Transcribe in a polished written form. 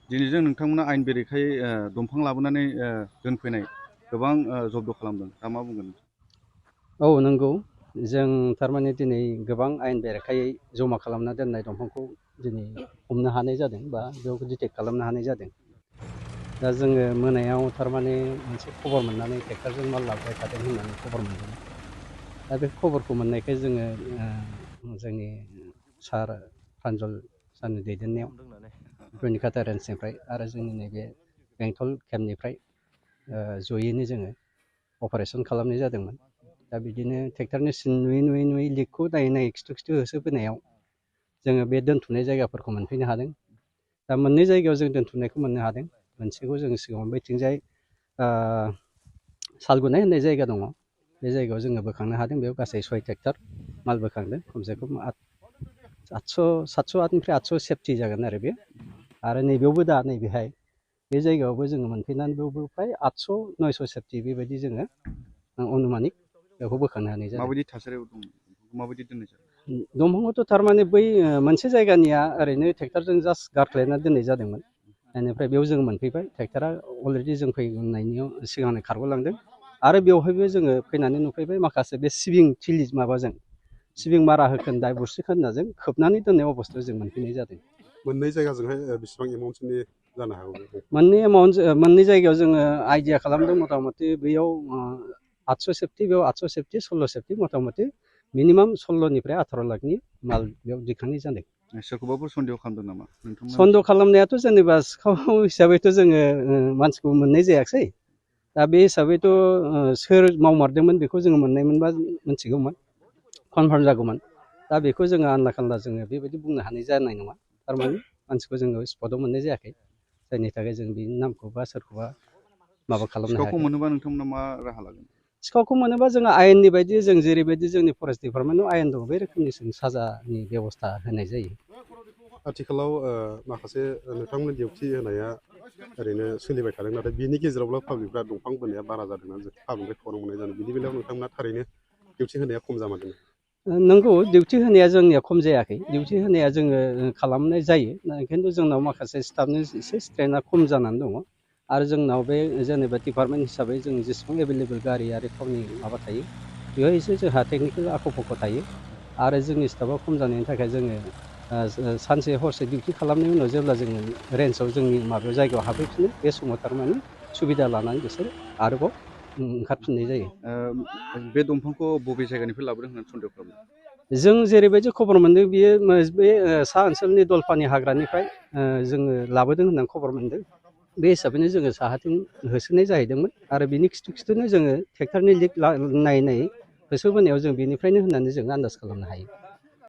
दिनैजों नोंथांमोना आयेन बेरेखायै दंफां लाबोनानै दोनफैनाय गोबां जब्द खालामदों दा मा बुंगोन? औ नंगौ, जों थारमाने दिनै गोबां आयेन बेरेखायै जमा खालामना दोननाय दंफांखौ दिनै हमनो हानाय जादों बा बेयाव डिटेक्ट खालामनो हानाय जादों। दा जोङो मोनायाव थारमाने मोनसे खबर मोननानै ट्रेक्टरजों माल लाबोबाय थादों होननानै खबर मोनदोंमोन। दा बे खबरखौ मोननायखाय जोङो जोंनि सार प्रान्जल सारनि दैदेननायाव रुनिकाटा रेन्जनिफ्राय आरो जोंनि नैबे बेंटल केम्पनिफ्राय जयैनो जोङो अपारेसन खालामनाय जादोंमोन। दा बिदिनो ट्रेक्टरनि सिन नुयै लिकखौ नायै खिथु होसोबोनायाव जोङो बे दोनथुमनाय जायगाफोरखौ मोनफैनो हादों। दा मोननै जायगायाव जों दोनथुमनायखौ मोननो हादों। मोनसेखौ जों सिगाङाव बैथिंजाय सालगुनाय होननाय जायगा दङ, बे जायगायाव जोङो बोखांनो हादों। बेयाव गासै 6 ट्रेक्टर माल बोखांदों, खमसे खम 700-8निफ्राय 800 सेफटि जागोन आरो बे। आरो नैबेयावबो दा नैबेहाय बे जायगायावबो जोङो मोनफैनानै बेयावबो फ्राय 800-900 सेफटि बेबायदि जोङो अनुमानिक बेखौ बोखांनो हानाय जादों। माबायदि थासारियाव दं, माबायदि दोननाय जादों? दंफांखौथ' थारमाने बै मोनसे जायगानिया ओरैनो ट्रेक्टरजों जास्ट गारख्लायना दोननाय जादोंमोन। बेनिफ्राय बेयाव जों मोनफैबाय, ट्रेक्टरा अलरेडि जों फैनायनि सिगांनो खारग'लांदों। आरो बेवहायबो जोङो फैनानै नुफैबाय माखासे बे सिबिं थिलि माबाजों सिबिं मारा होखोन्दा बुस्रि खोन्दाजों खोबनानै दोननाय अबस्थायाव जों मोनफैनाय जादों। मोननै जायगाजोंहाय बेसेबां एमाउन्टसोनि जानो हागौ? मोननै जायगायाव जोङो आइडिया खालामदों मथा मथि बेयाव 800 सेफटि, बेयाव 800 सेफटि, 16 सेफटि, मथा मथि मिनिमाम 16निफ्राय 18 लाखनि माल बेयाव दिखांनाय जादों। सोरखौबाफोर सन्देह खालामदों नामा? सन्देह खालामनायाथ' जेनेबा सिखाव हिसाबैथ' जोङो मानसिखौ मोननाय जायाखिसै। दा बे हिसाबैथ' सोर मावमारदोंमोन बेखौ जोङो मोननाय मोनबा मिथिगौमोन, कनफार्म जागौमोन। दा बेखौ जोङो आन्दा खान्दा जोङो बेबायदि बुंनो हानाय जानाय नङा। थारमाने मानसिखौ जोङो स्पटआव मोननाय जायाखै, जायनि थाखाय जों बिनि नामखौ बा सोरखौबा माबा खालामनो हायाखै। सिखावखौ मोनोबा नोंथांमोना मा राहा लागोन? सिखावखौ मोनोबा जोङो आयेननि बायदि जों जेरैबायदि जोंनि फरेस्ट डिपार्टमेन्टआव आयेन दं, बे रोखोमनि जों साजानि बेब'स्था होनाय जायो। आथिखालाव माखासे नोंथांमोननि डिउटि होनाया ओरैनो सोलिबाय थादों, नाथाय बिनि गेजेरावब्ला पाब्लिकफ्रा दंफां बोनाया बारा जादोंना पाब्लिकनिफ्राय खौरां मोननाय जादों, बिनि बेलायाव नोंथांमोना थारैनो डिउटि होनाया खम जामारदों? नंगौ, डिउटि होनाया जोंनिया खम जायाखै। डिउटि होनाया जोङो खालामनाय जायो, खिन्थु जोंनाव माखासे स्टाफनि एसे स्ट्रेन्थआ खम जानानै दङ। आरो जोंनाव बे जेनेबा डिपार्टमेन्ट हिसाबै जों जेसेबां एभेलेबेल गारि आरो थावनि माबा थायो, बेवहाय एसे जोंहा टेकनिकेल आख' फाख' थायो। आरो जोंनि स्टाफा खम जानायनि थाखाय जोङो सानसे हरसे डिउटि खालामनायनि उनाव जेब्ला जोङो रेन्जआव जोंनि माबायाव जायगायाव हाबफैफिनो, बे समाव थारमाने सुबिदा लानानै बिसोरो आरोबाव ओंखारफिननाय जायो। बे दंफांखौ बबे जायगानिफ्राय लाबोदों होननानै सन्देह खालामदों? जों जेरैबायदि खबर मोनदों, बियो बे सा ओनसोलनि दलपानि हाग्रानिफ्राय जोङो लाबोदों होननानै खबर मोनदों। बे हिसाबैनो जोङो साहाथिं होसोनाय जाहैदोंमोन आरो बिनि खिथुनो जोङो ट्रेक्टरनि लिक नायै होसोबोनायाव जों बेनिफ्रायनो होननानै जों आन्दाज खालामनो हायो।